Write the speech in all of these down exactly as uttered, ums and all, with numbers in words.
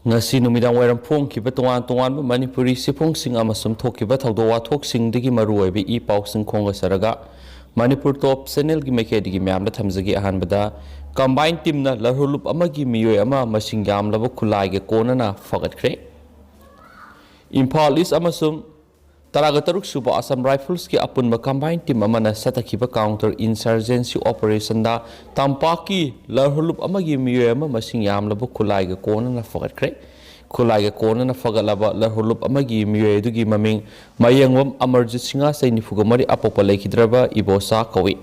ꯉꯁꯤ ꯅꯨꯃꯤꯗꯥꯡ ꯋꯥꯏꯔꯝ ꯐꯣꯡꯈꯤꯕ ꯇꯣꯉꯥꯟ ꯇꯣꯉꯥꯟꯕ ꯃꯅꯤꯄꯨꯔꯤ ꯁꯤꯐꯣꯡꯁꯤꯡ ꯑꯃꯁꯨꯡ ꯊꯣꯛꯈꯤꯕ ꯊꯧꯗꯣꯛ ꯋꯥꯊꯣꯛꯁꯤꯡꯗꯒꯤ ꯃꯔꯨꯑꯣꯏꯕ ꯏ ꯄꯥꯎꯁꯤꯡ ꯈꯣꯝꯒꯠꯆꯔꯒ, ꯃꯅꯤꯄꯨꯔ ꯇꯣꯞ ꯆꯦꯅꯦꯜꯒꯤ ꯃꯥꯏꯀꯩꯗꯒꯤ ꯃꯌꯥꯝꯗ ꯊꯝꯖꯒꯦ꯫ ꯑꯍꯥꯟꯕꯗ, ꯀꯝꯕꯥꯏꯟ ꯇꯤꯝꯅ ꯂꯔꯍꯨꯂꯨꯞ ꯑꯃꯒꯤ ꯃꯤꯑꯣꯏ ꯑꯃ ꯃꯁꯤꯡ ꯌꯥꯝꯂꯕ ꯈꯨꯠꯂꯥꯏꯒ ꯀꯣꯟꯅꯅ ꯐꯒꯠꯈ꯭ꯔꯦ꯫ ꯏꯝꯐꯥꯜ ꯏꯁ ꯑꯃꯁꯨꯡ ꯇꯔꯥꯒ ꯇꯔꯨꯛ ꯁꯨꯕ ꯑꯁꯥꯝ ꯔꯥꯏꯐꯜꯁꯀꯤ ꯑꯄꯨꯟꯕ ꯀꯝꯕꯥꯏꯟ ꯇꯤꯝ ꯑꯃꯅ ꯆꯠꯊꯈꯤꯕ ꯀꯥꯎꯟꯇꯔ ꯏꯟꯁꯔꯖꯦꯟꯁꯤ ꯑꯣꯄꯔꯦꯁꯟꯗ ꯇꯝꯄꯥꯛꯀꯤ ꯂꯔꯍꯨꯂꯨꯞ ꯑꯃꯒꯤ ꯃꯤꯑꯣꯏ ꯑꯃ ꯃꯁꯤꯡ ꯌꯥꯝꯂꯕ ꯈꯨꯠꯂꯥꯏꯒ ꯀꯣꯟꯅꯅ ꯐꯒꯠꯈ꯭ꯔꯦ꯫ ꯈꯨꯠꯂꯥꯏꯒ ꯀꯣꯟꯅꯅ ꯐꯒꯠꯂꯕ ꯂꯔꯍꯨꯂꯨꯞ ꯑꯃꯒꯤ ꯃꯤꯑꯣꯏ ꯑꯗꯨꯒꯤ ꯃꯃꯤꯡ ꯃꯌꯦꯡꯕꯝ ꯑꯃꯔꯖꯤꯠ ꯁꯤꯡꯍ, ꯆꯍꯤ ꯅꯤꯐꯨꯒ ꯃꯔꯤ, ꯑꯄꯣꯛꯄ ꯂꯩꯈꯤꯗ꯭ꯔꯕ ꯏꯕꯣꯆꯥ ꯀꯧꯏ꯫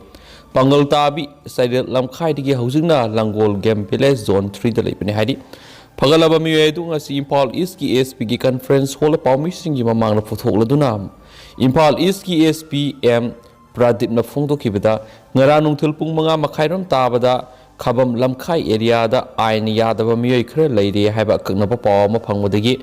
ꯄꯥꯡꯒꯜ ꯇꯥꯕꯤ ꯆꯩꯔꯦꯜ ꯂꯝꯈꯥꯏꯗꯒꯤ ꯍꯧꯖꯤꯛꯅ ꯂꯪꯒꯣꯜ ꯒꯦꯝ ꯚꯤꯂꯦꯖ ꯖꯣꯟ ꯊ꯭ꯔꯤꯗ ꯂꯩꯕꯅꯤ ꯍꯥꯏꯔꯤ꯫ ꯐꯒꯠꯂꯕ ꯃꯤꯑꯣꯏ ꯑꯗꯨ ꯉꯁꯤ ꯏꯝꯐꯥꯜ ꯏꯁꯀꯤ ꯑꯦꯁ ꯄꯤꯒꯤ ꯀꯟꯐꯔꯦꯟꯁ ꯍꯣꯜꯗ ꯄꯥꯎꯃꯤꯁꯤꯡꯒꯤ ꯃꯃꯥꯡꯗ ꯄꯨꯊꯣꯛꯂꯗꯨꯅ, ꯏꯝꯐꯥꯜ ꯏꯁꯀꯤ ꯑꯦꯁ ꯄꯤ ꯑꯦꯝ ꯄ꯭ꯔꯗꯤꯞꯅ ꯐꯣꯡꯗꯣꯛꯈꯤꯕꯗ, ꯉꯔꯥꯡ ꯅꯨꯡꯊꯤꯜ ꯄꯨꯡ ꯃꯉꯥ ꯃꯈꯥꯏꯔꯣꯝ ꯇꯥꯕꯗ ꯈꯕꯝ ꯂꯝꯈꯥꯏ ꯑꯦꯔꯤꯌꯥꯗ ꯑꯥꯏꯟ ꯌꯥꯗꯕ ꯃꯤꯑꯣꯏ ꯈꯔ ꯂꯩꯔꯦ ꯍꯥꯏꯕ ꯑꯀꯛꯅꯕ ꯄꯥꯎ ꯑꯃ ꯐꯪꯕꯗꯒꯤ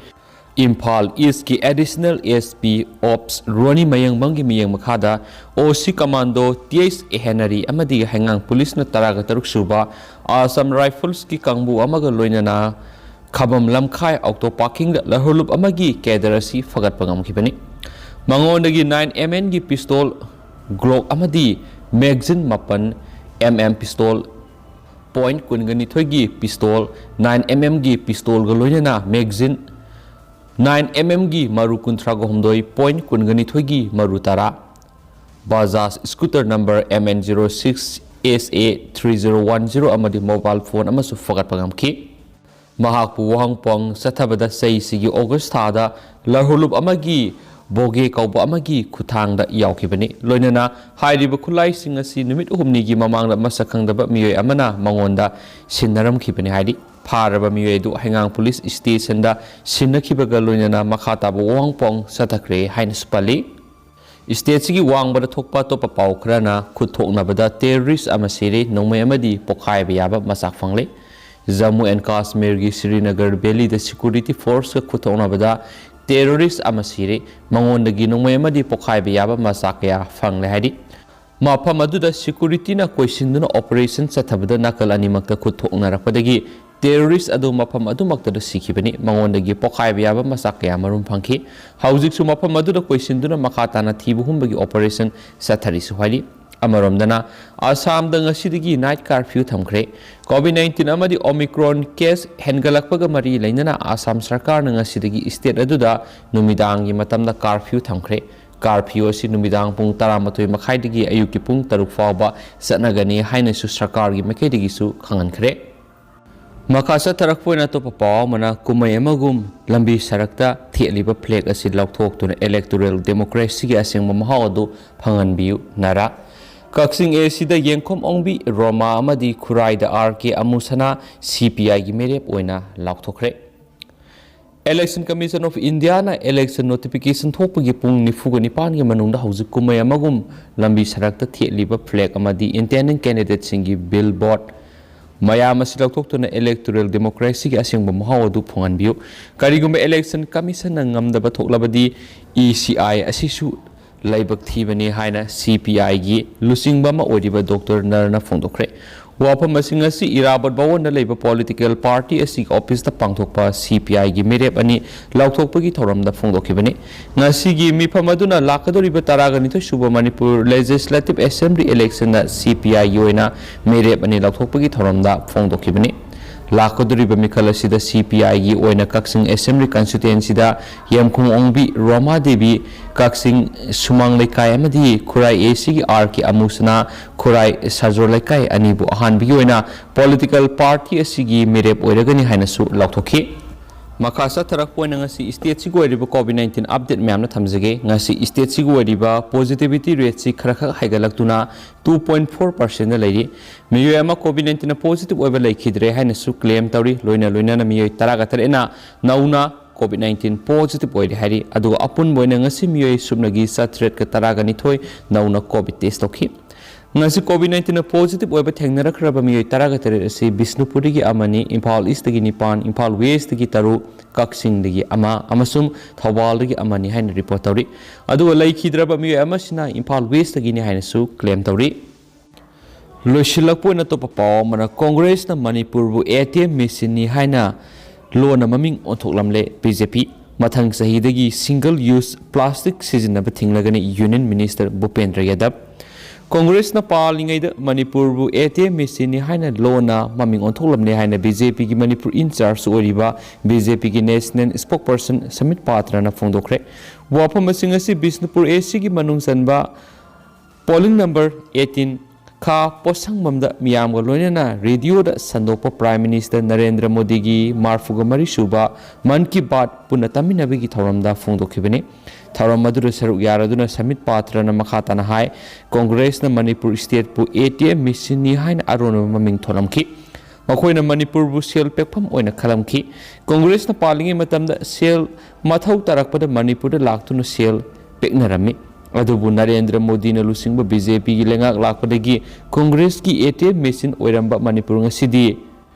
ꯏꯝꯐꯥꯜ ꯏꯁꯀꯤ ꯑꯦꯗꯤꯁꯅꯦꯜ ꯑꯦꯁ ꯄꯤ ꯑꯣꯞꯁ ꯔꯣꯅꯤ ꯃꯌꯦꯡꯕꯝꯒꯤ ꯃꯤꯠꯌꯦꯡ ꯃꯈꯥꯗ ꯑꯣ ꯁꯤ ꯀꯃꯥꯟꯗꯣ ꯇꯤ ꯑꯩꯆ ꯍꯦꯅꯔꯤ ꯑꯃꯗꯤ ꯍꯩꯉꯥꯡ ꯄꯨꯂꯤꯁꯅ ꯇꯔꯥꯒ ꯇꯔꯨꯛ ꯁꯨꯕ ꯑꯁꯥꯝ ꯔꯥꯏꯐꯜꯁꯀꯤ ꯀꯥꯡꯕꯨ ꯑꯃꯒ ꯂꯣꯏꯅꯅ ꯈꯕꯝ ꯂꯝꯈꯥꯏ ꯑꯣꯛꯇꯣ ꯄꯥꯔꯀꯤꯡꯗ ꯂꯔꯍꯨꯂꯨꯞ ꯑꯃꯒꯤ ꯀꯦꯗꯔ ꯑꯁꯤ ꯐꯒꯠꯄ ꯉꯝꯈꯤꯕꯅꯤ꯫ ꯃꯉꯣꯟꯗꯒꯤ ꯅꯥꯏꯟ ꯑꯦꯝ ꯑꯦꯝꯒꯤ ꯄꯤꯁꯇꯣꯜ ꯒ꯭ꯂꯣꯛ ꯑꯃꯗꯤ ꯃꯦꯒꯖꯤꯟ ꯃꯥꯄꯟ, ꯑꯦꯝ ꯑꯦꯝ ꯄꯤꯁꯇꯣꯜ ꯄꯣꯏꯟꯠ ꯀꯨꯟꯒ ꯅꯤꯊꯣꯏꯒꯤ ꯄꯤꯁꯇꯣꯜ, ꯅꯥꯏꯟ ꯑꯦꯝ ꯑꯦꯝꯒꯤ ꯄꯤꯁꯇꯣꯜꯒ ꯂꯣꯏꯅꯅ ꯃꯦꯒꯖꯤꯟ, ꯅꯥꯏꯟ ꯑꯦꯝ ꯑꯦꯝꯒꯤ ꯃꯔꯨ ꯀꯨꯟꯊ꯭ꯔꯥꯒ ꯍꯨꯝꯗꯣꯏ, ꯄꯣꯏꯟꯠ ꯀꯨꯟꯒ ꯅꯤꯊꯣꯏꯒꯤ ꯃꯔꯨ ꯇꯔꯥ, Bajaj scooter number M N zero six S A three zero one zero ꯑꯃꯗꯤ ꯃꯣꯕꯥꯏꯜ ꯐꯣꯟ ꯑꯃꯁꯨ ꯐꯒꯠꯄ ꯉꯝꯈꯤ꯫ ꯃꯍꯥꯛꯄꯨ ꯋꯥꯍꯪ ꯄꯥꯎꯍꯪ ꯆꯠꯊꯕꯗ ꯆꯍꯤꯁꯤꯒꯤ ꯑꯣꯒꯁ ꯊꯥꯗ ꯂꯔꯍꯨꯂꯨꯞ ꯑꯃꯒꯤ ꯕꯣꯒꯦ ꯀꯧꯕ ꯑꯃꯒꯤ ꯈꯨꯠꯊꯥꯡꯗ ꯌꯥꯎꯈꯤꯕꯅꯤ꯫ ꯂꯣꯏꯅꯅ ꯍꯥꯏꯔꯤꯕ ꯈꯨꯠꯂꯥꯏꯁꯤꯡ ꯑꯁꯤ ꯅꯨꯃꯤꯠ ꯍꯨꯝꯅꯤꯒꯤ ꯃꯃꯥꯡꯗ ꯃꯁꯛ ꯈꯪꯗꯕ ꯃꯤꯑꯣꯏ ꯑꯃꯅ ꯃꯉꯣꯟꯗ ꯁꯤꯟꯅꯔꯝꯈꯤꯕꯅꯤ ꯍꯥꯏꯔꯤ꯫ ꯐꯥꯔꯕ ꯃꯤꯑꯣꯏ ꯑꯗꯨ ꯍꯩꯉꯥꯡ ꯄꯨꯂꯤꯁ ꯁ꯭ꯇꯦꯁꯟꯗ ꯁꯤꯟꯅꯈꯤꯕꯒ ꯂꯣꯏꯅꯅ ꯃꯈꯥ ꯇꯥꯕ ꯋꯥꯍꯪ ꯄꯥꯎꯍꯪ ꯆꯠꯊꯈ꯭ꯔꯦ ꯍꯥꯏꯅꯁꯨ ꯄꯜꯂꯤ꯫ ꯁ꯭ꯇꯦꯠꯁꯤꯒꯤ ꯋꯥꯡꯃꯗ ꯊꯣꯛꯄ ꯑꯇꯣꯞꯄ ꯄꯥꯎ ꯈꯔꯅ ꯈꯨꯠ ꯊꯣꯛꯅꯕꯗ ꯇꯦꯔꯣꯔꯤꯁ ꯑꯃ ꯁꯤꯔꯦ, ꯅꯣꯡꯃꯩ ꯑꯃꯗꯤ ꯄꯣꯈꯥꯏꯕ ꯌꯥꯕ ꯃꯆꯥꯛ ꯐꯪꯂꯦ꯫ ꯖꯝꯃꯨ ꯑꯦꯟ ꯀꯥꯁꯃꯤꯔꯒꯤ ꯁ꯭ꯔꯤꯅꯒꯔ ꯚꯦꯂꯤꯗ ꯁꯦꯀ꯭ꯌꯨꯔꯤꯇꯤ ꯐꯣꯔꯁꯀ ꯈꯨꯠ ꯊꯣꯛꯅꯕꯗ ꯇꯦꯔꯣꯔꯤꯁ ꯑꯃ ꯁꯤꯔꯦ, ꯃꯉꯣꯟꯗꯒꯤ ꯅꯣꯡꯃꯩ ꯑꯃꯗꯤ ꯄꯣꯈꯥꯏꯕ ꯌꯥꯕ ꯃꯆꯥꯛ ꯀꯌꯥ ꯐꯪꯂꯦ ꯍꯥꯏꯔꯤ꯫ ꯃꯐꯝ ꯑꯗꯨꯗ ꯁꯦꯀ꯭ꯌꯨꯔꯤꯇꯤꯅ ꯀꯣꯏꯁꯤꯟꯗꯨꯅ ꯑꯣꯄꯔꯦꯁꯟ ꯆꯠꯊꯕꯗ ꯅꯥꯀꯜ ꯑꯅꯤꯃꯛꯇ ꯈꯨꯠ ꯊꯣꯛꯅꯔꯛꯄꯗꯒꯤ terrorist ꯑꯗꯨ ꯃꯐꯝ ꯑꯗꯨꯃꯛꯇꯗ ꯁꯤꯈꯤꯕꯅꯤ꯫ ꯃꯉꯣꯟꯗꯒꯤ ꯄꯣꯈꯥꯏꯕ ꯌꯥꯕ ꯃꯆꯥꯛ ꯀꯌꯥ ꯃꯔꯨꯝ ꯐꯪꯈꯤ꯫ ꯍꯧꯖꯤꯛꯁꯨ ꯃꯐꯝ ꯑꯗꯨꯗ ꯀꯣꯏꯁꯤꯟꯗꯨꯅ ꯃꯈꯥ ꯇꯥꯅ ꯊꯤꯕ ꯍꯨꯝꯕꯒꯤ operation ꯆꯠꯊꯔꯤꯁꯨ ꯍꯥꯏꯔꯤ꯫ ꯑꯃꯔꯣꯝꯗꯅ, ꯑꯁꯥꯝꯗ ꯉꯁꯤꯗꯒꯤ night curfew ꯊꯝꯈ꯭ꯔꯦ꯫ COVID nineteen ꯑꯃꯗꯤ Omicron case ꯍꯦꯟꯒꯠꯂꯛꯄꯒ ꯃꯔꯤ ꯂꯩꯅꯅ ꯑꯁꯥꯝ ꯁꯔꯀꯥꯔꯅ ꯉꯁꯤꯗꯒꯤ state ꯑꯗꯨꯗ ꯅꯨꯃꯤꯗꯥꯡꯒꯤ ꯃꯇꯝꯗ curfew ꯊꯝꯈ꯭ꯔꯦ꯫ Curfew ꯑꯁꯤ ꯅꯨꯃꯤꯗꯥꯡ ꯄꯨꯡ ꯇꯔꯥꯃꯥꯊꯣꯏ ꯃꯈꯥꯏꯗꯒꯤ ꯑꯌꯨꯛꯀꯤ ꯄꯨꯡ ꯇꯔꯨꯛ ꯐꯥꯎꯕ ꯆꯠꯅꯒꯅꯤ ꯍꯥꯏꯅꯁꯨ ꯁꯔꯀꯥꯔꯒꯤ ꯃꯥꯏꯀꯩꯗꯒꯤꯁꯨ ꯈꯪꯍꯟꯈ꯭ꯔꯦ꯫ ꯃꯈꯥ ꯆꯠꯊꯔꯛꯄ ꯑꯣꯏꯅ ꯑꯇꯣꯞꯄ ꯄꯥꯎ ꯑꯃꯅ, ꯀꯨꯝꯍꯩ ꯑꯃꯒꯨꯝ ꯂꯝꯕꯤ ꯁꯔꯛꯇ ꯊꯦꯠꯂꯤꯕ flag ꯑꯁꯤ ꯂꯧꯊꯣꯛꯇꯨꯅ electoral democracyꯒꯤ ꯑꯁꯦꯡꯕ ꯃꯍꯥꯎ ꯑꯗꯨ ꯐꯪꯍꯟꯕꯤꯌꯨ ꯅꯥꯔꯥ꯫ ꯀꯛꯆꯤꯡ ACꯗ ꯌꯦꯡꯈꯣꯝ ꯑꯣꯡꯕꯤ ꯔꯣꯃꯥ ꯑꯃꯗꯤ ꯈꯨꯔꯥꯏꯗ RK ꯑꯃꯨꯁꯅꯥ CPIꯒꯤ ꯃꯤꯔꯦꯞ ꯑꯣꯏꯅ ꯂꯥꯎꯊꯣꯛꯈ꯭ꯔꯦ꯫ Election Commission of Indiaꯅ election notification ꯊꯣꯛꯄꯒꯤ ꯄꯨꯡ ꯅꯤꯐꯨꯒ ꯅꯤꯄꯥꯟꯒꯤ ꯃꯅꯨꯡꯗ ꯍꯧꯖꯤꯛ ꯀꯨꯝꯍꯩ ꯑꯃꯒꯨꯝ ꯂꯝꯕꯤ ꯁꯔꯛꯇ ꯊꯦꯠꯂꯤꯕ flag ꯑꯃꯗꯤ intending candidateꯁꯤꯡꯒꯤ billboard ꯃꯌꯥꯝ ꯑꯁꯤ ꯂꯧꯊꯣꯛꯇꯨꯅ electoral democracyꯒꯤ ꯑꯁꯦꯡꯕ ꯃꯍꯥꯎ ꯑꯗꯨ ꯐꯪꯍꯟꯕꯤꯌꯨ꯫ ꯀꯔꯤꯒꯨꯝꯕ Election Commissionꯅ ꯉꯝꯗꯕ ꯊꯣꯛꯂꯕꯗꯤ ECI ꯑꯁꯤꯁꯨ ꯂꯥꯏꯕꯛ ꯊꯤꯕꯅꯤ ꯍꯥꯏꯅ CPIꯒꯤ ꯂꯨꯆꯤꯡꯕ ꯑꯃ ꯑꯣꯏꯔꯤꯕ ꯗꯣꯛꯇꯔ ꯅꯔꯅ ꯐꯣꯡꯗꯣꯛꯈ꯭ꯔꯦ꯫ ꯋꯥꯐꯝ ꯑꯁꯤꯡ ꯑꯁꯤ ꯏꯔꯥꯕꯣꯠ ꯚꯋꯟꯗ ꯂꯩꯕ political party ꯑꯁꯤꯒꯤ officeꯇ ꯄꯥꯡꯊꯣꯛꯄ CPIꯒꯤ ꯃꯤꯔꯦꯞ ꯑꯅꯤ ꯂꯥꯎꯊꯣꯛꯄꯒꯤ ꯊꯧꯔꯝꯗ ꯐꯣꯡꯗꯣꯛꯈꯤꯕꯅꯤ꯫ ꯉꯁꯤꯒꯤ ꯃꯤꯐꯝ ꯑꯗꯨꯅ ꯂꯥꯛꯀꯗꯧꯔꯤꯕ ꯇꯔꯥꯒ ꯅꯤꯊꯣꯏ ꯁꯨꯕ ꯃꯅꯤꯄꯨꯔ Legislative Assembly electionꯗ CPIꯒꯤ ꯑꯣꯏꯅ ꯃꯤꯔꯦꯞ ꯑꯅꯤ ꯂꯥꯎꯊꯣꯛꯄꯒꯤ ꯊꯧꯔꯝꯗ ꯐꯣꯡꯗꯣꯛꯈꯤꯕꯅꯤ꯫ ꯂꯥꯛꯀꯗꯧꯔꯤꯕ ꯃꯤꯈꯜ ꯑꯁꯤꯗ CPIꯒꯤ ꯑꯣꯏꯅ ꯀꯛꯆꯤꯡ Assembly Constituencyꯗ ꯌꯦꯡꯈꯣꯝ ꯑꯣꯡꯕꯤ ꯔꯣꯃꯥ ꯗꯦꯕꯤ, ꯀꯛꯆꯤꯡ ꯁꯨꯃꯥꯡ ꯂꯩꯀꯥꯏ ꯑꯃꯗꯤ ꯈꯨꯔꯥꯏ ACꯒꯤ RK ꯑꯃꯨꯁꯅꯥ, ꯈꯨꯔꯥꯏ ꯁꯥꯖꯣꯔ ꯂꯩꯀꯥꯏ ꯑꯅꯤꯕꯨ ꯑꯍꯥꯟꯕꯒꯤ ꯑꯣꯏꯅ political party ꯑꯁꯤꯒꯤ ꯃꯤꯔꯦꯞ ꯑꯣꯏꯔꯒꯅꯤ ꯍꯥꯏꯅꯁꯨ ꯂꯥꯎꯊꯣꯛꯈꯤ꯫ ꯃꯈꯥ ꯆꯠꯊꯔꯛꯄ ꯑꯣꯏꯅ ꯉꯁꯤ stateꯁꯤꯒꯤ ꯑꯣꯏꯔꯤꯕ COVID nineteen update ꯃꯌꯥꯝꯅ ꯊꯝꯖꯒꯦ꯫ ꯉꯁꯤ stateꯁꯤꯒꯤ ꯑꯣꯏꯔꯤꯕ positivity rateꯁꯤ ꯈꯔ ꯈꯛ ꯍꯥꯏꯒꯠꯂꯛꯇꯨꯅ two point four percentꯗ ꯂꯩꯔꯤ꯫ ꯃꯤꯑꯣꯏ ꯑꯃ COVID nineteenꯅ positive ꯑꯣꯏꯕ ꯂꯩꯈꯤꯗ꯭ꯔꯦ ꯍꯥꯏꯅꯁꯨ claim ꯇꯧꯔꯤ꯫ ꯂꯣꯏꯅ ꯂꯣꯏꯅꯅ ꯃꯤꯑꯣꯏ ꯇꯔꯥꯒ ꯇꯔꯦꯠꯅ ꯅꯧꯅ COVID nineteen positive ꯑꯣꯏꯔꯦ ꯍꯥꯏꯔꯤ꯫ ꯑꯗꯨꯒ ꯑꯄꯨꯟꯕ ꯑꯣꯏꯅ ꯉꯁꯤ ꯃꯤꯑꯣꯏ ꯁꯨꯞꯅꯒꯤ ꯆꯥꯇ꯭ꯔꯦꯠꯀ ꯇꯔꯥꯒ ꯅꯤꯊꯣꯏ ꯅꯧꯅ COVID test ꯇꯧꯈꯤ꯫ ꯉꯁꯤ COVID nineteenꯅ positive ꯑꯣꯏꯕ ꯊꯦꯡꯅꯔꯛꯈ꯭ꯔꯕ ꯃꯤꯑꯣꯏ ꯇꯔꯥꯒ ꯇꯔꯦꯠ ꯑꯁꯤ ꯕꯤꯁꯅꯨꯄꯨꯔꯗꯒꯤ ꯑꯃꯅꯤ, ꯏꯝꯐꯥꯜ Eastꯇꯒꯤ ꯅꯤꯄꯥꯟ, ꯏꯝꯐꯥꯜ Westꯇꯒꯤ ꯇꯔꯨꯛ, ꯀꯛꯆꯤꯡꯗꯒꯤ ꯑꯃ ꯑꯃꯁꯨꯡ ꯊꯧꯕꯥꯜꯗꯒꯤ ꯑꯃꯅꯤ ꯍꯥꯏꯅ report ꯇꯧꯔꯤ꯫ ꯑꯗꯨꯒ ꯂꯩꯈꯤꯗ꯭ꯔꯕ ꯃꯤꯑꯣꯏ ꯑꯃꯁꯤꯅ ꯏꯝꯐꯥꯜ Westꯇꯒꯤꯅꯤ ꯍꯥꯏꯅꯁꯨ claim ꯇꯧꯔꯤ꯫ ꯂꯣꯏꯁꯤꯜꯂꯛꯄ ꯑꯣꯏꯅ ꯑꯇꯣꯞꯄ ꯄꯥꯎ ꯑꯃꯅ, ꯀꯣꯡꯒ꯭ꯔꯦꯁꯅ ꯃꯅꯤꯄꯨꯔꯕꯨ ꯑꯦ ꯇꯤ ꯑꯦꯝ ꯃꯦꯆꯤꯟꯅꯤ ꯍꯥꯏꯅ ꯂꯣꯟꯅ ꯃꯃꯤꯡ ꯑꯣꯟꯊꯣꯛꯂꯝꯂꯦ ꯕꯤ ꯖꯦ ꯄꯤ꯫ ꯃꯊꯪ ꯆꯍꯤꯗꯒꯤ single use plastic ꯁꯤꯖꯤꯟꯅꯕ ꯊꯤꯡꯂꯒꯅꯤ, ꯌꯨꯅꯤꯌꯟ ꯃꯤꯅꯤꯁꯇꯔ ꯚꯨꯄꯦꯟꯗ꯭ꯔ ꯌꯥꯗꯕ꯫ ꯀꯣꯡꯒ꯭ꯔꯦꯁꯅ ꯄꯥꯜꯂꯤꯉꯩꯗ ꯃꯅꯤꯄꯨꯔꯕꯨ ꯑꯦ ꯇꯤ ꯑꯦꯝ ꯃꯦꯆꯤꯟꯅꯤ ꯍꯥꯏꯅ ꯂꯣꯟꯅ ꯃꯃꯤꯡ ꯑꯣꯟꯊꯣꯛꯂꯝꯂꯦ ꯍꯥꯏꯅ ꯕꯤ ꯖꯦ ꯄꯤꯒꯤ ꯃꯅꯤꯄꯨꯔ ꯏꯟꯆꯥꯔꯖ ꯑꯣꯏꯔꯤꯕ ꯕꯤ ꯖꯦ ꯄꯤꯒꯤ ꯅꯦꯁꯅꯦꯜ ꯁ꯭ꯄꯣꯛꯄꯔꯁꯟ ꯁꯃꯤꯠ ꯄꯥꯇ꯭ꯔꯅ ꯐꯣꯡꯗꯣꯛꯈ꯭ꯔꯦ꯫ ꯋꯥꯐꯝꯁꯤꯡ ꯑꯁꯤ ꯕꯤꯁꯅꯨꯄꯨꯔ ꯑꯦ ꯁꯤꯒꯤ ꯃꯅꯨꯡ ꯆꯟꯕ ꯄꯣꯂꯤꯡ ꯅꯝꯕꯔ ꯑꯩꯠꯇꯤꯟ, ꯈꯥ ꯄꯣꯠꯁꯪꯕꯝꯗ ꯃꯤꯌꯥꯝꯒ ꯂꯣꯏꯅꯅ ꯔꯦꯗꯤꯑꯣꯗ ꯁꯟꯗꯣꯛꯄ ꯄ꯭ꯔꯥꯏꯝ ꯃꯤꯅꯤꯁꯇꯔ ꯅꯔꯦꯟꯗ꯭ꯔ ꯃꯣꯗꯤꯒꯤ ꯃꯔꯤꯐꯨꯒ ꯃꯔꯤ ꯁꯨꯕ ꯃꯟ ꯀꯤ ꯕꯥꯠ ꯄꯨꯟꯅ ꯇꯥꯃꯤꯟꯅꯕꯒꯤ ꯊꯧꯔꯝꯗ ꯐꯣꯡꯗꯣꯛꯈꯤꯕꯅꯤ꯫ ꯊꯧꯔꯝ ꯑꯗꯨꯗ ꯁꯔꯨꯛ ꯌꯥꯔꯗꯨꯅ ꯁꯃꯤꯠ ꯄꯥꯇ꯭ꯔꯅ ꯃꯈꯥ ꯇꯥꯅ ꯍꯥꯏ, ꯀꯣꯡꯒ꯭ꯔꯦꯁꯅ ꯃꯅꯤꯄꯨꯔ ꯁ꯭ꯇꯦꯠꯄꯨ ꯑꯦ ꯇꯤ ꯑꯦꯝ ꯃꯦꯆꯤꯟꯅꯤ ꯍꯥꯏꯅ ꯑꯔꯣꯟꯕ ꯃꯃꯤꯡ ꯊꯣꯜꯂꯝꯈꯤ꯫ ꯃꯈꯣꯏꯅ ꯃꯅꯤꯄꯨꯔꯕꯨ ꯁꯦꯜ ꯄꯦꯛꯐꯝ ꯑꯣꯏꯅ ꯈꯜꯂꯝꯈꯤ꯫ ꯀꯣꯡꯒ꯭ꯔꯦꯁꯅ ꯄꯥꯜꯂꯤꯉꯩ ꯃꯇꯝꯗ ꯁꯦꯜ ꯃꯊꯧ ꯇꯥꯔꯛꯄꯗ ꯃꯅꯤꯄꯨꯔꯗ ꯂꯥꯛꯇꯨꯅ ꯁꯦꯜ ꯄꯦꯛꯅꯔꯝꯃꯤ꯫ ꯑꯗꯨꯕꯨ ꯅꯔꯦꯟꯗ꯭ꯔ ꯃꯣꯗꯤꯅ ꯂꯨꯆꯤꯡꯕ ꯕꯤ ꯖꯦ ꯄꯤꯒꯤ ꯂꯩꯉꯥꯛ ꯂꯥꯛꯄꯗꯒꯤ ꯀꯣꯡꯒ꯭ꯔꯦꯁꯀꯤ ꯑꯦ ꯇꯤ ꯑꯦꯝ ꯃꯦꯆꯤꯟ ꯑꯣꯏꯔꯝꯕ ꯃꯅꯤꯄꯨꯔ ꯉꯁꯤꯗꯤ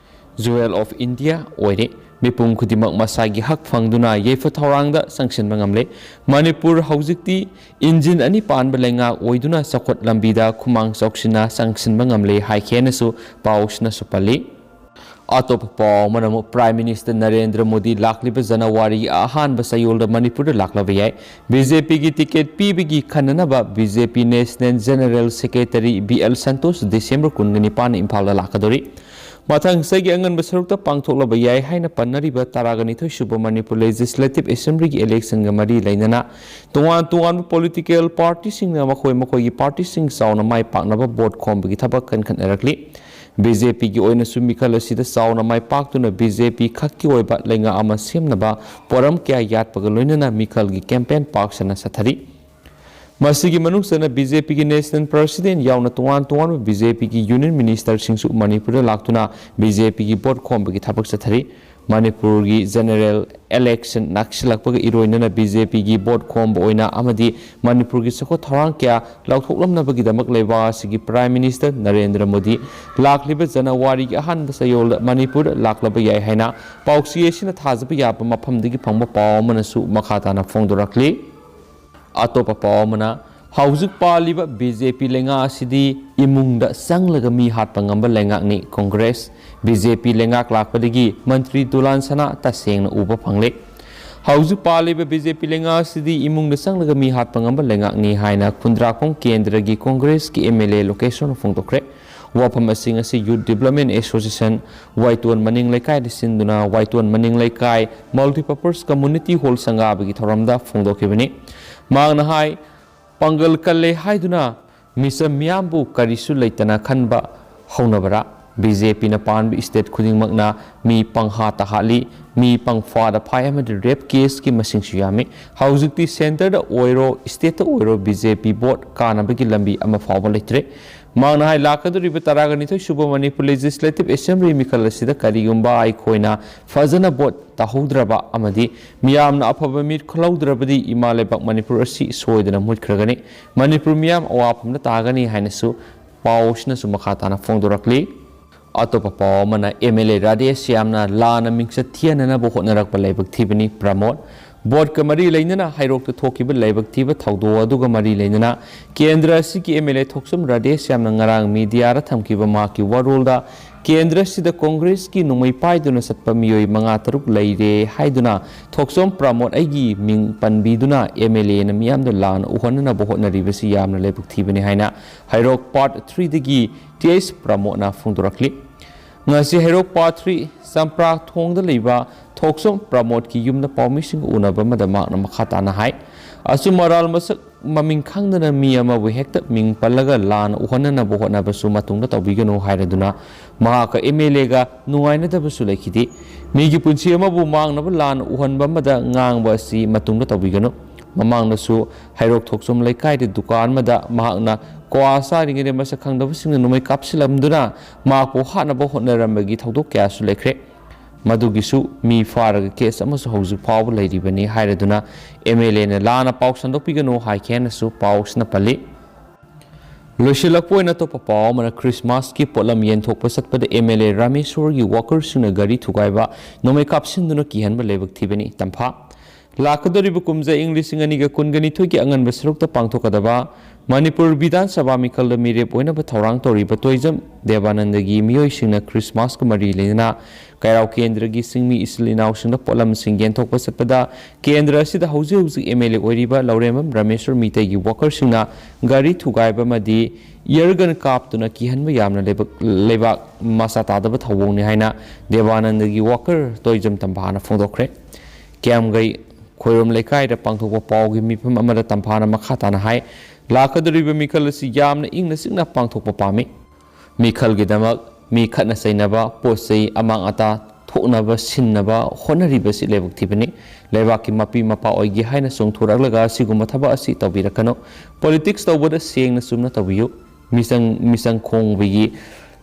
Jewel of India ꯑꯣꯏꯔꯦ꯫ ꯃꯤꯄꯨꯝ ꯈꯨꯗꯤꯡꯃꯛ ꯃꯁꯥꯒꯤ ꯍꯛ ꯐꯪꯗꯨꯅ ꯌꯥꯏꯐ ꯊꯧꯔꯥꯡꯗ ꯆꯪꯁꯤꯟꯕ ꯉꯝꯂꯦ꯫ ꯃꯅꯤꯄꯨꯔ ꯍꯧꯖꯤꯛꯇꯤ ꯏꯟꯖꯤꯟ ꯑꯅꯤ ꯄꯥꯟꯕ ꯂꯩꯉꯥꯛ ꯑꯣꯏꯗꯨꯅ ꯆꯥꯎꯈꯠ ꯂꯝꯕꯤꯗ ꯈꯨꯃꯥꯡ ꯆꯥꯎꯁꯤꯟꯅ ꯆꯪꯁꯤꯟꯕ ꯉꯝꯂꯦ ꯍꯥꯏꯈꯤ ꯍꯥꯏꯅꯁꯨ ꯄꯥꯎꯁꯤꯅꯁꯨ ꯄꯜꯂꯤ꯫ ꯑꯇꯣꯞꯄ ꯄꯥꯎ ꯑꯃꯅ ꯑꯃꯨꯛ ꯄ꯭ꯔꯥꯏꯝ ꯃꯤꯅꯤꯁꯇꯔ ꯅꯔꯦꯟꯗ꯭ꯔ ꯃꯣꯗꯤ ꯂꯥꯛꯂꯤꯕ ꯖꯅꯋꯥꯔꯤꯒꯤ ꯑꯍꯥꯟꯕ ꯆꯌꯣꯜꯗ ꯃꯅꯤꯄꯨꯔꯗ ꯂꯥꯛꯂꯕ ꯌꯥꯏ꯫ ꯕꯤ ꯖꯦ ꯄꯤꯒꯤ ꯇꯤꯀꯦꯠ ꯄꯤꯕꯒꯤ ꯈꯟꯅꯅꯕ B J P national general secretary B L Santosh December ꯀꯨꯟꯒ ꯅꯤꯄꯥꯟꯗ ꯏꯝꯐꯥꯜꯗ ꯂꯥꯛꯀꯗꯧꯔꯤ꯫ ꯃꯊꯪ ꯆꯍꯤꯒꯤ ꯑꯉꯟꯕ ꯁꯔꯨꯛꯇ ꯄꯥꯡꯊꯣꯛꯂꯕ ꯌꯥꯏ ꯍꯥꯏꯅ ꯄꯟꯅꯔꯤꯕ ꯇꯔꯥꯒ ꯅꯤꯊꯣꯏ ꯁꯨꯕ ꯃꯅꯤꯄꯨꯔ ꯂꯦꯖꯤꯁꯂꯦꯇꯤꯚ ꯑꯦꯁꯦꯝꯕ꯭ꯂꯤꯒꯤ ꯏꯂꯦꯛꯁꯟꯒ ꯃꯔꯤ ꯂꯩꯅꯅ ꯇꯣꯉꯥꯟ ꯇꯣꯉꯥꯟꯕ ꯄꯣꯂꯤꯇꯤꯀꯦꯜ ꯄꯥꯔꯇꯤꯁꯤꯡꯅ ꯃꯈꯣꯏ ꯃꯈꯣꯏꯒꯤ ꯄꯥꯔꯇꯤꯁꯤꯡ ꯆꯥꯎꯅ ꯃꯥꯏ ꯄꯥꯛꯅꯕ ꯚꯣꯠ ꯈꯣꯝꯕꯒꯤ ꯊꯕꯛ ꯀꯟꯈꯠꯅꯔꯛꯂꯤ꯫ ꯕꯤ ꯖꯦ ꯄꯤꯒꯤ ꯑꯣꯏꯅꯁꯨ ꯃꯤꯈꯜ ꯑꯁꯤꯗ ꯆꯥꯎꯅ ꯃꯥꯏ ꯄꯥꯛꯇꯨꯅ ꯕꯤ ꯖꯦ ꯄꯤ ꯈꯛꯀꯤ ꯑꯣꯏꯕ ꯂꯩꯉꯥꯛ ꯑꯃ ꯁꯦꯝꯅꯕ ꯄꯣꯔꯝ ꯀꯌꯥ ꯌꯥꯠꯄꯒ ꯂꯣꯏꯅꯅ ꯃꯤꯈꯜꯒꯤ ꯀꯦꯝꯄꯦꯟ ꯄꯥꯛ ꯁꯟꯅ ꯆꯠꯊꯔꯤ꯫ ꯃꯁꯤꯒꯤ ꯃꯅꯨꯡ ꯆꯟꯅ ꯕꯤ ꯖꯦ ꯄꯤꯒꯤ ꯅꯦꯁꯅꯦꯜ ꯄ꯭ꯔꯁꯤꯗꯦꯟ ꯌꯥꯎꯅ ꯇꯣꯉꯥꯟ ꯇꯣꯉꯥꯟꯕ ꯕꯤ ꯖꯦ ꯄꯤꯒꯤ ꯌꯨꯅꯤꯌꯟ ꯃꯤꯅꯤꯁꯇꯔꯁꯤꯡꯁꯨ ꯃꯅꯤꯄꯨꯔꯗ ꯂꯥꯛꯇꯨꯅ ꯕꯤ ꯖꯦ ꯄꯤꯒꯤ ꯚꯣꯠ ꯈꯣꯝꯕꯒꯤ ꯊꯕꯛ ꯆꯠꯊꯔꯤ꯫ ꯃꯅꯤꯄꯨꯔꯒꯤ ꯖꯦꯅꯔꯦꯜ ꯏꯂꯦꯛꯁꯟ ꯅꯛꯁꯤꯜꯂꯛꯄꯒ ꯏꯔꯣꯏꯅꯅ ꯕꯤ ꯖꯦ ꯄꯤꯒꯤ ꯚꯣꯠ ꯈꯣꯝꯕ ꯑꯣꯏꯅ ꯑꯃꯗꯤ ꯃꯅꯤꯄꯨꯔꯒꯤ ꯆꯥꯎꯈꯠ ꯊꯧꯔꯥꯡ ꯀꯌꯥ ꯂꯥꯎꯊꯣꯛꯂꯝꯅꯕꯒꯤꯗꯃꯛ ꯂꯩꯕꯥꯛ ꯑꯁꯤꯒꯤ ꯄ꯭ꯔꯥꯏꯝ ꯃꯤꯅꯤꯁꯇꯔ ꯅꯔꯦꯟꯗ꯭ꯔ ꯃꯣꯗꯤ ꯂꯥꯛꯂꯤꯕ ꯖꯅꯋꯥꯔꯤꯒꯤ ꯑꯍꯥꯟꯕ ꯆꯌꯣꯜꯗ ꯃꯅꯤꯄꯨꯔꯗ ꯂꯥꯛꯂꯕ ꯌꯥꯏ ꯍꯥꯏꯅ ꯄꯥꯎꯆꯦ ꯑꯁꯤꯅ ꯊꯥꯖꯕ ꯌꯥꯕ ꯃꯐꯝꯗꯒꯤ ꯐꯪꯕ ꯄꯥꯎ ꯑꯃꯅꯁꯨ ꯃꯈꯥ ꯇꯥꯅ ꯐꯣꯡꯗꯣꯔꯛꯂꯤ꯫ ꯑꯇꯣꯞꯄ ꯄꯥꯎ ꯑꯃꯅ, ꯍꯧꯖꯤꯛ ꯄꯥꯜꯂꯤꯕ ꯕꯤ ꯖꯦ ꯄꯤ ꯂꯩꯉꯥꯛ ꯑꯁꯤꯗꯤ ꯏꯃꯨꯡꯗ ꯆꯪꯂꯒ ꯃꯤ ꯍꯥꯠꯄ ꯉꯝꯕ ꯂꯩꯉꯥꯛꯅꯤ꯫ ꯀꯣꯡꯒ꯭ꯔꯦꯁ, ꯕꯤ ꯖꯦ ꯄꯤ ꯂꯩꯉꯥꯛ ꯂꯥꯛꯄꯗꯒꯤ ꯃꯟꯇ꯭ꯔꯤ ꯗꯨꯂꯥꯟ ꯁꯅꯥ ꯇꯁꯦꯡꯅ ꯎꯕ ꯐꯪꯂꯦ꯫ ꯍꯧꯖꯤꯛ ꯄꯥꯜꯂꯤꯕ ꯕꯤ ꯖꯦ ꯄꯤ ꯂꯩꯉꯥꯛ ꯑꯁꯤꯗꯤ ꯏꯃꯨꯡꯗ ꯆꯪꯂꯒ ꯃꯤ ꯍꯥꯠꯄ ꯉꯝꯕ ꯂꯩꯉꯥꯛꯅꯤ ꯍꯥꯏꯅ ꯈꯨꯟꯗ꯭ꯔꯥꯛꯄꯝ ꯀꯦꯟꯗ꯭ꯔꯒꯤ ꯀꯣꯡꯒ꯭ꯔꯦꯁꯀꯤ ꯑꯦꯝ ꯑꯦꯜ ꯑꯦ ꯂꯣꯀꯦꯁꯣꯔꯅ ꯐꯣꯡꯗꯣꯛꯈ꯭ꯔꯦ꯫ ꯋꯥꯐꯝꯁꯤꯡ ꯑꯁꯤ ꯌꯨꯠ ꯗꯤꯕ꯭ꯂꯞꯃꯦꯟ ꯑꯦꯁꯣꯁꯤꯌꯦꯁꯟ ꯋꯥꯏꯇꯣꯟ ꯃꯅꯤꯡ ꯂꯩꯀꯥꯏꯗ ꯁꯤꯟꯗꯨꯅ ꯋꯥꯏꯇꯣꯟ ꯃꯅꯤꯡ ꯂꯩꯀꯥꯏ ꯃꯜꯇꯤꯄꯔꯄꯁ ꯀꯝꯃꯨꯅꯤꯇꯤ ꯍꯣꯜ ꯁꯪꯒꯥꯕꯒꯤ ꯊꯧꯔꯝꯗ ꯐꯣꯡꯗꯣꯛꯈꯤꯕꯅꯤ꯫ ꯃꯍꯥꯛꯅ ꯍꯥꯏ, ꯄꯥꯡꯒꯜ ꯀꯜꯂꯦ ꯍꯥꯏꯗꯨꯅ ꯃꯤꯆꯝ ꯃꯤꯌꯥꯝꯕꯨ ꯀꯔꯤꯁꯨ ꯂꯩꯇꯅ ꯈꯟꯕ ꯍꯧꯅꯕꯔꯥ? ꯕꯤ ꯖꯦ ꯄꯤꯅ ꯄꯥꯟꯕ ꯁ꯭ꯇꯦꯠ ꯈꯨꯗꯤꯡꯃꯛꯅ ꯃꯤ ꯄꯪꯍꯥꯠꯇ ꯍꯥꯠꯂꯤ, ꯃꯤ ꯄꯪꯐꯥꯗ ꯐꯥꯏ ꯑꯃꯗꯤ ꯔꯦꯞ ꯀꯦꯁꯀꯤ ꯃꯁꯤꯡꯁꯨ ꯌꯥꯝꯃꯤ꯫ ꯍꯧꯖꯤꯛꯇꯤ ꯁꯦꯟꯇꯔꯗ ꯑꯣꯏꯔꯣ, ꯁ꯭ꯇꯦꯠꯇ ꯑꯣꯏꯔꯣ, ꯕꯤ ꯖꯦ ꯄꯤ ꯚꯣꯠ ꯀꯥꯅꯕꯒꯤ ꯂꯝꯕꯤ ꯑꯃ ꯐꯥꯎꯕ ꯂꯩꯇ꯭ꯔꯦ꯫ ꯃꯍꯥꯛꯅ ꯍꯥꯏ, ꯂꯥꯛꯀꯗꯧꯔꯤꯕ ꯇꯔꯥꯒ ꯅꯤꯊꯣꯏ ꯁꯨꯕ ꯃꯅꯤꯄꯨꯔ ꯂꯦꯖꯤꯁꯂꯦꯇꯤꯚ ꯑꯦꯁꯦꯝꯕ꯭ꯂꯤ ꯃꯤꯈꯜ ꯑꯁꯤꯗ ꯀꯔꯤꯒꯨꯝꯕ ꯑꯩꯈꯣꯏꯅ ꯐꯖꯅ ꯚꯣꯠ ꯇꯥꯍꯧꯗ꯭ꯔꯕ ꯑꯃꯗꯤ ꯃꯤꯌꯥꯝꯅ ꯑꯐꯕ ꯃꯤꯠ ꯈꯨꯜꯍꯧꯗ꯭ꯔꯕꯗꯤ ꯏꯃꯥ ꯂꯩꯕꯥꯛ ꯃꯅꯤꯄꯨꯔ ꯑꯁꯤ ꯁꯣꯏꯗꯅ ꯃꯨꯠꯈ꯭ꯔꯒꯅꯤ꯫ ꯃꯅꯤꯄꯨꯔ ꯃꯤꯌꯥꯝ ꯑꯋꯥꯐꯝꯗ ꯇꯥꯒꯅꯤ ꯍꯥꯏꯅꯁꯨ ꯄꯥꯎ ꯑꯁꯤꯅꯁꯨ ꯃꯈꯥ ꯇꯥꯅ ꯐꯣꯡꯗꯣꯔꯛꯂꯤ꯫ ꯑꯇꯣꯞꯄ ꯄꯥꯎ ꯑꯃꯅ, ꯑꯦꯝ ꯑꯦꯜ ꯑꯦ ꯔꯥꯙꯦ ꯁ꯭ꯌꯥꯝꯅ ꯂꯥꯟꯅ ꯃꯤꯡꯆꯠ ꯊꯤꯍꯟꯅꯅꯕ ꯍꯣꯠꯅꯔꯛꯄ ꯂꯥꯏꯕꯛ ꯊꯤꯕꯅꯤ꯫ ꯄ꯭ꯔꯃꯣꯗ, ꯚꯣꯠꯀ ꯃꯔꯤ ꯂꯩꯅꯅ ꯍꯩꯔꯣꯛꯇ ꯊꯣꯛꯈꯤꯕ ꯂꯥꯏꯕꯛ ꯊꯤꯕ ꯊꯧꯗꯣꯛ ꯑꯗꯨꯒ ꯃꯔꯤ ꯂꯩꯅꯅ ꯀꯦꯟꯗ꯭ꯔ ꯑꯁꯤꯒꯤ ꯑꯦꯝ ꯑꯦꯜ ꯑꯦ ꯊꯣꯛꯆꯣꯝ ꯔꯥꯙꯦ ꯁ꯭ꯌꯥꯝꯅ ꯉꯔꯥꯡ ꯃꯤꯗꯤꯌꯥꯗ ꯊꯝꯈꯤꯕ ꯃꯍꯥꯛꯀꯤ ꯋꯥꯔꯣꯜꯗ, ꯀꯦꯟꯗ꯭ꯔ ꯑꯁꯤꯗ ꯀꯣꯡꯒ꯭ꯔꯦꯁꯀꯤ ꯅꯣꯡꯃꯩ ꯄꯥꯏꯗꯨꯅ ꯆꯠꯄ ꯃꯤꯑꯣꯏ ꯃꯉꯥ ꯇꯔꯨꯛ ꯂꯩꯔꯦ ꯍꯥꯏꯗꯨꯅ ꯊꯣꯛꯆꯣꯝ ꯄ꯭ꯔꯃꯣꯗ ꯑꯩꯒꯤ ꯃꯤꯡ ꯄꯟꯕꯤꯗꯨꯅ ꯑꯦꯝ ꯑꯦꯜ ꯑꯦꯅ ꯃꯤꯌꯥꯝꯗ ꯂꯥꯟꯅ ꯎꯍꯟꯅꯅꯕ ꯍꯣꯠꯅꯔꯤꯕꯁꯤ ꯌꯥꯝꯅ ꯂꯥꯏꯕꯛ ꯊꯤꯕꯅꯤ ꯍꯥꯏꯅ ꯍꯩꯔꯣꯛ ꯄꯥꯔꯠ ꯊ꯭ꯔꯤꯗꯒꯤ ꯇꯤ ꯑꯩꯆ ꯄ꯭ꯔꯃꯣꯗꯅ ꯐꯣꯡꯗꯣꯔꯛꯂꯤ꯫ ꯉꯁꯤ ꯍꯩꯔꯣꯛ ꯄꯥꯔꯠ ꯊ꯭ꯔꯤ ꯆꯝꯄ꯭ꯔꯥ ꯊꯣꯡꯗ ꯂꯩꯕ ꯊꯣꯛꯆꯣꯝ ꯄ꯭ꯔꯃꯣꯗꯀꯤ ꯌꯨꯝꯗ ꯄꯥꯎꯃꯤꯁꯤꯡꯒ ꯎꯅꯕ ꯑꯃꯗ ꯃꯍꯥꯛꯅ ꯃꯈꯥ ꯇꯥꯅ ꯍꯥꯏ, ꯑꯆꯨꯝ ꯑꯔꯥꯜ ꯃꯁꯛ ꯃꯃꯤꯡ ꯈꯪꯗꯅ ꯃꯤ ꯑꯃꯕꯨ ꯍꯦꯛꯇ ꯃꯤꯡ ꯄꯜꯂꯒ ꯂꯥꯟꯅ ꯎꯍꯟꯅꯅꯕ ꯍꯣꯠꯅꯕꯁꯨ ꯃꯇꯨꯡꯗ ꯇꯧꯕꯤꯒꯅꯨ ꯍꯥꯏꯔꯗꯨꯅ ꯃꯍꯥꯛꯀ ꯑꯦꯝ ꯑꯦꯜ ꯑꯦꯒ ꯅꯨꯡꯉꯥꯏꯅꯗꯕꯁꯨ ꯂꯩꯈꯤꯗꯦ꯫ ꯃꯤꯒꯤ ꯄꯨꯟꯁꯤ ꯑꯃꯕꯨ ꯃꯥꯡꯅꯕ ꯂꯥꯟꯅ ꯎꯍꯟꯕ ꯑꯃꯗ ꯉꯥꯡꯕ ꯑꯁꯤ ꯃꯇꯨꯡꯗ ꯇꯧꯕꯤꯒꯅꯨ꯫ ꯃꯃꯥꯡꯗꯁꯨ ꯍꯩꯔꯣꯛ ꯊꯣꯛꯆꯣꯝ ꯂꯩꯀꯥꯏꯗ ꯗꯨꯀꯥꯟ ꯑꯃꯗ ꯃꯍꯥꯛꯅ ꯀ꯭ꯋꯥ ꯆꯥꯔꯤꯉꯩꯗ ꯃꯁꯛ ꯈꯪꯗꯕꯁꯤꯡꯅ ꯅꯣꯡꯃꯩ ꯀꯥꯞꯁꯤꯜꯂꯝꯗꯨꯅ ꯃꯍꯥꯛꯄꯨ ꯍꯥꯠꯅꯕ ꯍꯣꯠꯅꯔꯝꯕꯒꯤ ꯊꯧꯗꯣꯛ ꯀꯌꯥꯁꯨ ꯂꯩꯈ꯭ꯔꯦ꯫ ꯃꯗꯨꯒꯤꯁꯨ ꯃꯤ ꯐꯥꯔꯒ ꯀꯦꯁ ꯑꯃꯁꯨ ꯍꯧꯖꯤꯛ ꯐꯥꯎꯕ ꯂꯩꯔꯤꯕꯅꯤ ꯍꯥꯏꯔꯗꯨꯅ ꯑꯦꯝ ꯑꯦꯜ ꯑꯦꯅ ꯂꯥꯟꯅ ꯄꯥꯎ ꯁꯟꯗꯣꯛꯄꯤꯒꯅꯨ ꯍꯥꯏꯈꯤ ꯍꯥꯏꯅꯁꯨ ꯄꯥꯎꯁꯤꯅ ꯄꯜꯂꯤ꯫ ꯂꯣꯏꯁꯤꯜꯂꯛꯄ ꯑꯣꯏꯅ ꯑꯇꯣꯞꯄ ꯄꯥꯎ ꯑꯃꯅ, ꯈ꯭ꯔꯤꯁꯃꯥꯁꯀꯤ ꯄꯣꯠꯂꯝ ꯌꯦꯟꯊꯣꯛꯄ ꯆꯠꯄꯗ ꯑꯦꯝ ꯑꯦꯜ ꯑꯦ ꯔꯥꯃꯦꯁꯣꯔꯒꯤ ꯋꯥꯀꯔꯁꯤꯡꯅ ꯒꯥꯔꯤ ꯊꯨꯒꯥꯏꯕ, ꯅꯣꯡꯃꯩ ꯀꯥꯞꯁꯤꯟꯗꯨꯅ ꯀꯤꯍꯟꯕ ꯂꯥꯏꯕꯛ ꯊꯤꯕꯅꯤ꯫ ꯇꯝꯐꯥ꯫ ꯂꯥꯛꯀꯗꯧꯔꯤꯕ ꯀꯨꯝꯖꯥ ꯏꯪ ꯂꯤꯁꯤꯡ ꯑꯅꯤꯒ ꯀꯨꯟꯒ ꯅꯤꯊꯣꯏꯒꯤ ꯑꯉꯟꯕ ꯁꯔꯨꯛꯇ ꯄꯥꯡꯊꯣꯛꯀꯗꯕ ꯃꯅꯤꯄꯨꯔ ꯕꯤꯙꯥꯟ ꯁꯚꯥ ꯃꯤꯈꯜꯗ ꯃꯤꯔꯦꯞ ꯑꯣꯏꯅꯕ ꯊꯧꯔꯥꯡ ꯇꯧꯔꯤꯕ ꯇꯣꯏꯖꯝ ꯗꯦꯕꯥꯅꯟꯗꯒꯤ ꯃꯤꯑꯣꯏꯁꯤꯡꯅ ꯈ꯭ꯔꯤꯁꯃꯥꯁꯀ ꯃꯔꯤ ꯂꯩꯅꯅ ꯀꯩꯔꯥꯎ ꯀꯦꯟꯗ꯭ꯔꯒꯤ ꯁꯤꯡꯃꯤ ꯏꯆꯤꯜ ꯏꯅꯥꯎꯁꯤꯡꯗ ꯄꯣꯠꯂꯝꯁꯤꯡ ꯌꯦꯟꯊꯣꯛꯄ ꯆꯠꯄꯗ ꯀꯦꯟꯗ꯭ꯔ ꯑꯁꯤꯗ ꯍꯧꯖꯤꯛ ꯍꯧꯖꯤꯛ ꯑꯦꯝ ꯑꯦꯜ ꯑꯦ ꯑꯣꯏꯔꯤꯕ ꯂꯧꯔꯦꯝꯕꯝ ꯔꯥꯃꯦꯁ꯭ꯋꯔ ꯃꯤꯇꯩꯒꯤ ꯋꯥꯀꯔꯁꯤꯡꯅ ꯒꯥꯔꯤ ꯊꯨꯒꯥꯏꯕ ꯑꯃꯗꯤ ꯏꯌꯔꯒꯟ ꯀꯥꯞꯇꯨꯅ ꯀꯤꯍꯟꯕ ꯌꯥꯝꯅ ꯂꯩꯕꯥꯛ ꯂꯩꯕꯥꯛ ꯃꯆꯥ ꯇꯥꯗꯕ ꯊꯧꯑꯣꯡꯅꯤ ꯍꯥꯏꯅ ꯗꯦꯕꯥꯅꯟꯗꯒꯤ ꯋꯥꯀꯔ ꯇꯣꯏꯖꯝ ꯇꯝꯐꯥꯅ ꯐꯣꯡꯗꯣꯛꯈ꯭ꯔꯦ꯫ ꯀꯤꯌꯥꯝꯒꯩ ꯈꯣꯏꯔꯣꯝ ꯂꯩꯀꯥꯏꯗ ꯄꯥꯡꯊꯣꯛꯄ ꯄꯥꯎꯒꯤ ꯃꯤꯐꯝ ꯑꯃꯗ ꯇꯝꯐꯥꯅ ꯃꯈꯥ ꯇꯥꯅ ꯍꯥꯏ, ꯂꯥꯛꯀꯗꯧꯔꯤꯕ ꯃꯤꯈꯜ ꯑꯁꯤ ꯌꯥꯝꯅ ꯏꯪꯅ ꯆꯤꯛꯅ ꯄꯥꯡꯊꯣꯛꯄ ꯄꯥꯝꯃꯤ꯫ ꯃꯤꯈꯜꯒꯤꯗꯃꯛ ꯃꯤ ꯈꯠꯅ ꯆꯩꯅꯕ, ꯄꯣꯠ ꯆꯩ ꯑꯃꯥꯡ ꯑꯇꯥ ꯊꯣꯛꯅꯕ ꯁꯤꯟꯅꯕ ꯍꯣꯠꯅꯔꯤꯕꯁꯤ ꯂꯥꯏꯕꯛ ꯊꯤꯕꯅꯤ꯫ ꯂꯩꯕꯥꯛꯀꯤ ꯃꯄꯤ ꯃꯄꯥ ꯑꯣꯏꯒꯦ ꯍꯥꯏꯅ ꯆꯣꯡꯊꯣꯔꯛꯂꯒ ꯑꯁꯤꯒꯨꯝꯕ ꯊꯕꯛ ꯑꯁꯤ ꯇꯧꯕꯤꯔꯛꯀꯅꯨ꯫ ꯄꯣꯂꯤꯇꯤꯛꯁ ꯇꯧꯕꯗ ꯁꯦꯡꯅ ꯆꯨꯝꯅ ꯇꯧꯕꯤꯌꯨ꯫ ꯃꯤꯆꯪ ꯃꯤꯆꯪ ꯈꯣꯡꯕꯒꯤ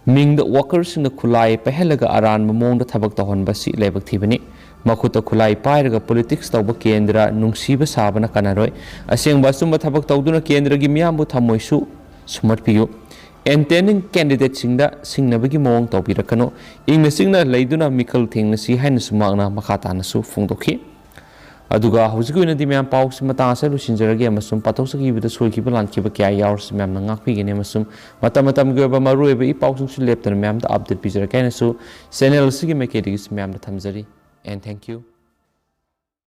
ꯃꯤꯡꯗ ꯋꯥꯀꯔꯁꯤꯡꯅ ꯈꯨꯠꯂꯥꯏ ꯄꯥꯏꯍꯜꯂꯒ ꯑꯔꯥꯟꯕ ꯃꯑꯣꯡꯗ ꯊꯕꯛ ꯇꯧꯍꯟꯕꯁꯤ ꯂꯥꯏꯕꯛ ꯊꯤꯕꯅꯤ꯫ ꯃꯈꯨꯠꯇ ꯈꯨꯠꯂꯥꯏ ꯄꯥꯏꯔꯒ ꯄꯣꯂꯤꯇꯤꯛꯁ ꯇꯧꯕ ꯀꯦꯟꯗ꯭ꯔ ꯅꯨꯡꯁꯤꯕ ꯁꯥꯕꯅ ꯀꯥꯟꯅꯔꯣꯏ꯫ ꯑꯁꯦꯡꯕ ꯑꯆꯨꯝꯕ ꯊꯕꯛ ꯇꯧꯗꯨꯅ ꯀꯦꯟꯗ꯭ꯔꯒꯤ ꯃꯤꯌꯥꯝꯕꯨ ꯊꯃꯣꯏꯁꯨ ꯁꯨꯝꯍꯠꯄꯤꯌꯨ꯫ ꯑꯦꯟꯇꯦꯟꯗꯤꯡ ꯀꯦꯟꯗꯤꯗꯦꯠꯁꯤꯡꯗ ꯁꯤꯡꯅꯕꯒꯤ ꯃꯑꯣꯡ ꯇꯧꯕꯤꯔꯛꯀꯅꯨ꯫ ꯏꯪꯅ ꯆꯤꯛꯅ ꯂꯩꯗꯨꯅ ꯃꯤꯈꯜ ꯊꯦꯡꯅꯁꯤ ꯍꯥꯏꯅꯁꯨ ꯃꯍꯥꯛꯅ ꯃꯈꯥ ꯇꯥꯅꯁꯨ ꯐꯣꯡꯗꯣꯛꯈꯤ꯫ ꯑꯗꯨꯒ ꯍꯧꯖꯤꯛꯀꯤ ꯑꯣꯏꯅꯗꯤ ꯃꯌꯥꯝ ꯄꯥꯎꯁꯤ ꯃꯇꯥꯡ ꯑꯁꯤꯗ ꯂꯣꯏꯁꯤꯟꯖꯔꯒꯦ ꯑꯃꯁꯨꯡ ꯄꯥꯊꯣꯛꯆꯈꯤꯕꯗ ꯁꯣꯏꯈꯤꯕ ꯂꯥꯟꯈꯤꯕ ꯀꯌꯥ ꯌꯥꯎꯔꯁꯨ ꯃꯌꯥꯝꯅ ꯉꯥꯛꯄꯤꯒꯅꯤ ꯑꯃꯁꯨꯡ ꯃꯇꯝ ꯃꯇꯝꯒꯤ ꯑꯣꯏꯕ ꯃꯔꯨꯑꯣꯏꯕ ꯏ ꯄꯥꯎꯁꯤꯡꯁꯨ ꯂꯦꯞꯇꯅ ꯃꯌꯥꯝꯗ ꯑꯞꯗꯦꯠ ꯄꯤꯖꯔꯛꯀꯦ ꯍꯥꯏꯅꯁꯨ ꯆꯦꯅꯦꯜ ꯑꯁꯤꯒꯤ ꯃꯥꯏꯀꯩꯗꯒꯤꯁꯨ ꯃꯌꯥꯝꯗ ꯊꯝꯖꯔꯤ꯫ And thank you.